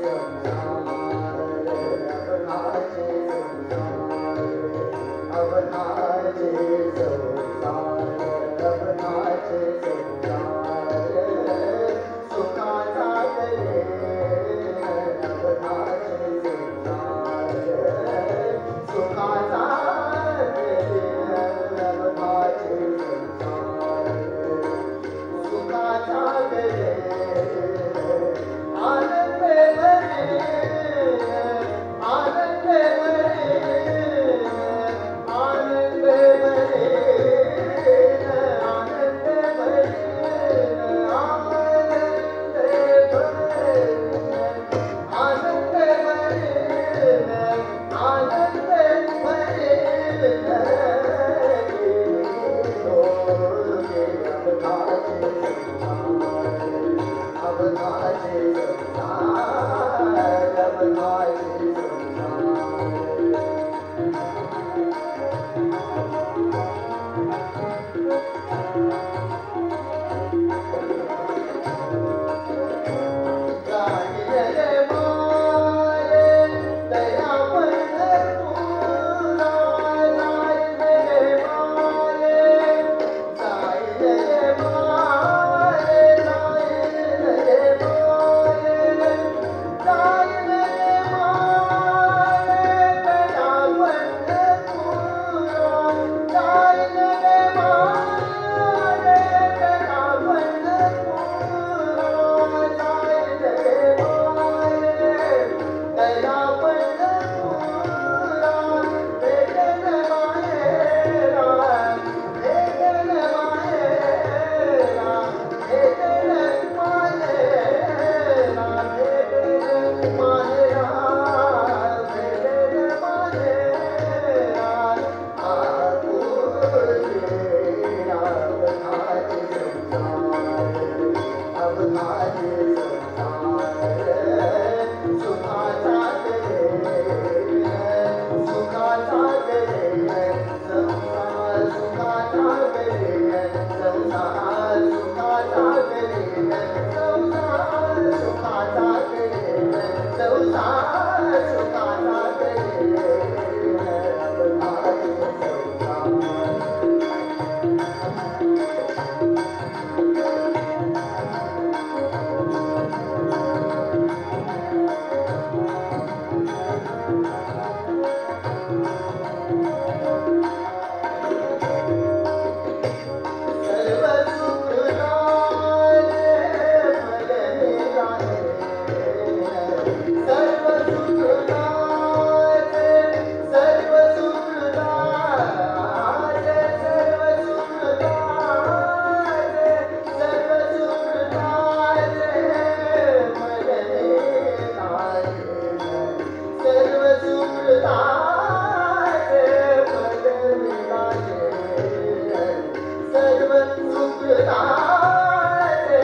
संसार अपनाचे संसार अपनाचे संसार अपनाचे संसार सुखाचा करे अपनाचे संसार सुखाचा करे अपनाचे संसार सुखाचा करे आनंद भरे आनंद भरे आनंद भरे आनंद भरे आनंद भरे आनंद भरे आनंद भरे अपनाचे संसार अपनाचे संसार। जाईल मारे दया पंढरपुरा जाईल मारे जाईल मारे जाईल मारे जाईल मारे दया पंढरपुरा जाईल मारे दया पंढरपुरा जाईल मारे दया पंढरपुरा भेटन माहेरा भेटन माहेरा भेटन माहेरा भेटन माहेरा भेटन माहेरा आपुले अपनाचे संसार अपनाचे संसार सुखाचा करे सुखाचा करे संसार सुखाचा करे संसार सुखाचा करे संसार सुखाचा करे संसार सुखाचा करे अपनाचे संसार। सर्व सुखदाचे फल मिळाले सर्व सुखदाचे सर्व सुखदाचे सर्व सुखदाचे सर्व सुखदाचे फल मिळाले सर्व सुखदाचे फल मिळाले सर्व सुखदाचे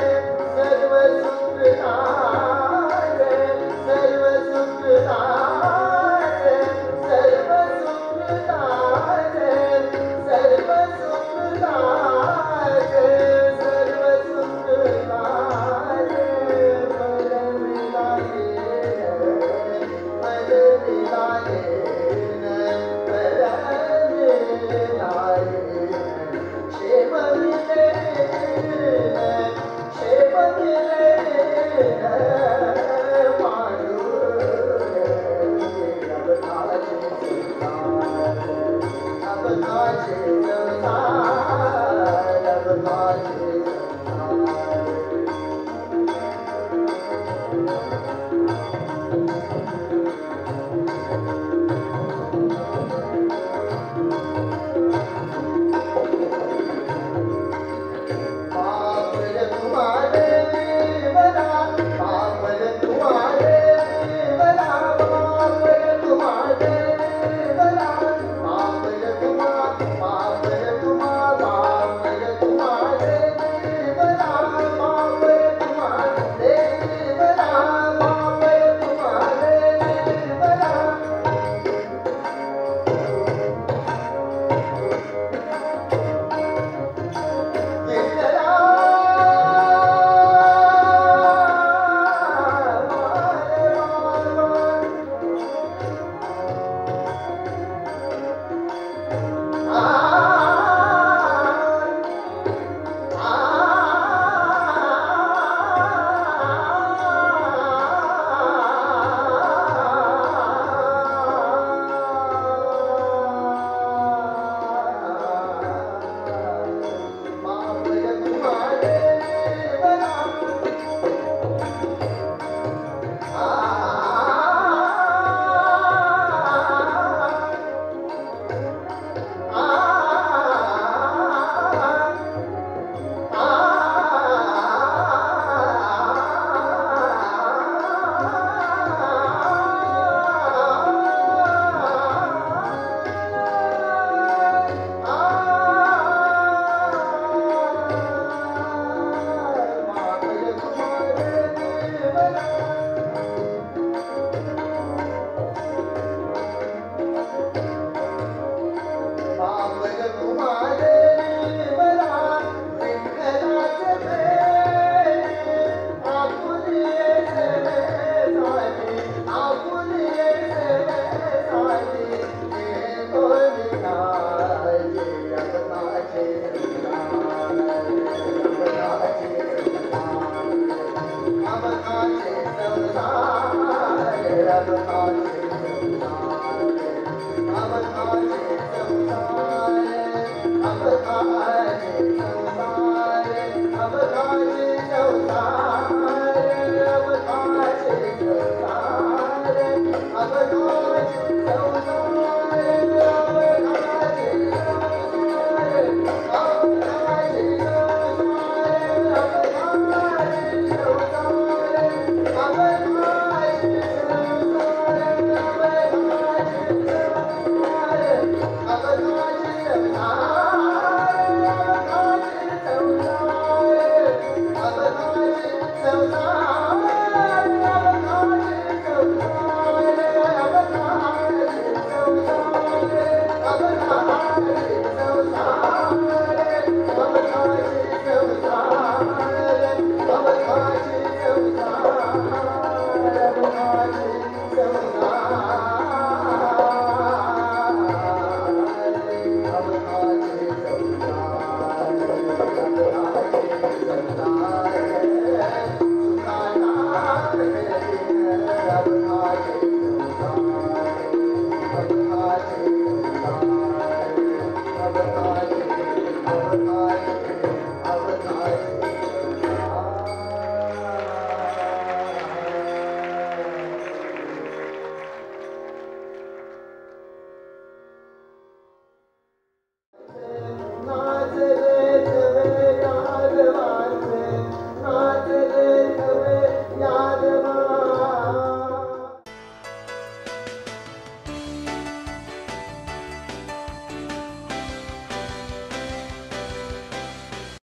सर्व सुखदाचे सर्व सुखदाचे सर्व सुखदाचे सर्व सुखदाचे सर्व सुखदाचे फल मिळाले फल मिळाले फल मिळाले क्षेम मिळे क्षेम मिळे पांडुरंगे अपनाचे संसार अपनाचे संसार अपनाचे संसार। अवताचे संसार, अवताचे संसार, अवताचे।